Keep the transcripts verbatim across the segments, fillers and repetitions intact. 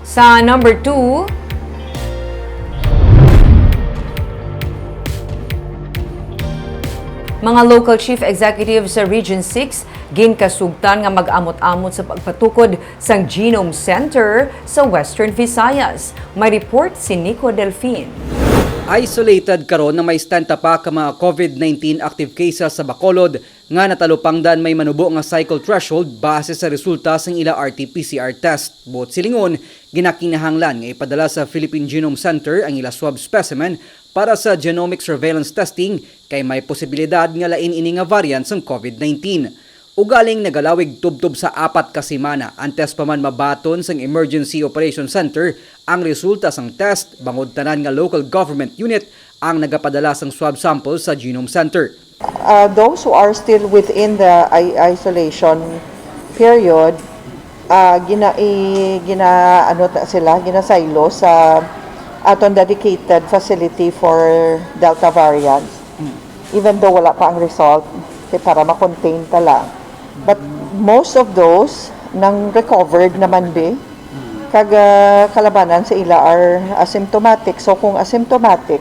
Sa number two, mga local chief executive sa Region six ginkasugtan nga mag-amot-amot sa pagpatukod sang Genome Center sa Western Visayas. May report si Nico Delfin. Isolated karon na may setenta pa ka mga COVID nineteen active cases sa Bacolod nga natalupangdan may manubo nga cycle threshold base sa resulta sang ila R T P C R test. Buot silingon, ginakinahanglan nga ipadala sa Philippine Genome Center ang ila swab specimen para sa genomic surveillance testing kay may posibilidad nga lain ini nga variant sang COVID nineteen. Ugaling nagalawig tubtob sa apat ka semana antes pa man mabaton sang Emergency Operation Center ang resulta sang test, bangod tanan nga local government unit ang nagapadala sang swab sample sa Genome Center. Uh, those who are still within the i- isolation period, uh, gina, i, gina ano ta sila, ginasaylo sa aton dedicated facility for Delta variant. Even though wala pa ang result, kay para ma-contain ta lang. But most of those nang recovered naman, be. Kag, ah, kalabanan sa ila are asymptomatic. So kung asymptomatic,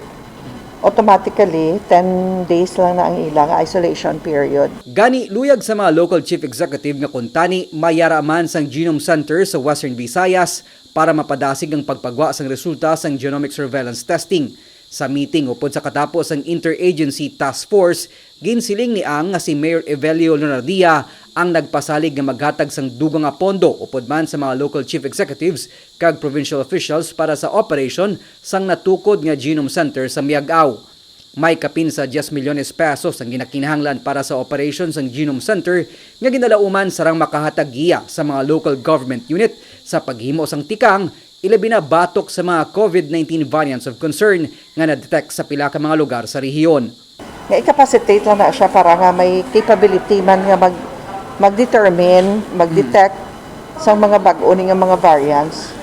automatically ten days lang na ang ilang isolation period. Gani, luyag sa mga local chief executive nga kuntani mayara man sang Genome Center sa Western Visayas para mapadasig ang pagpagwa sang resulta sang genomic surveillance testing. Sa meeting upod sa katapo sang Interagency Task Force, ginsiling ni Ang nga si Mayor Evelio Leonardia ang nagpasalig nga maghatag sang dugang nga pondo upod man sa mga local chief executives kag provincial officials para sa operation sang natukod nga Genome Center sa Miag-ao. May kapin sa diyes milyones pesos ang ginakinahanglan para sa operation sang Genome Center nga ginalauman sarang makahatag giya sa mga local government unit sa paghimo sang tikang, ilabi na batok sa mga COVID nineteen variants of concern nga na-detect sa pila ka mga lugar sa rehiyon. Nga i-capacitate lang na siya para nga may capability man nga mag mag-determine, mag-detect sang mga bag-o ni nga mga variants.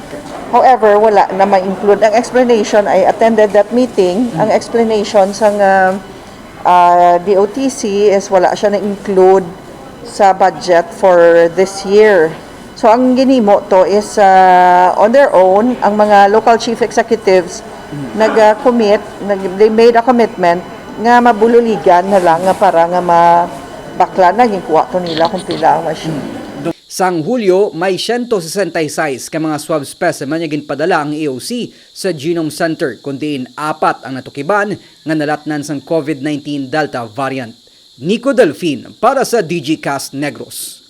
However, wala na ma-include. Ang explanation, I attended that meeting. Ang explanation sang ah, ah, D O T C is wala siya na-include sa budget for this year. So ang ginimo to is ah, on their own, ang mga local chief executives nag-commit, nag, they made a commitment nga mabululigan na lang nga para nga mabakla na, ginkuha to nila kung pila ang machine. Sang Hulyo, may siyento sesenta y seis ka mga swab specimen nga ginpadala ang E O C sa Genome Center, kun diin apat ang natukiban nga nalatnan sang COVID nineteen Delta variant. Nico Delfin para sa Digicast Negros.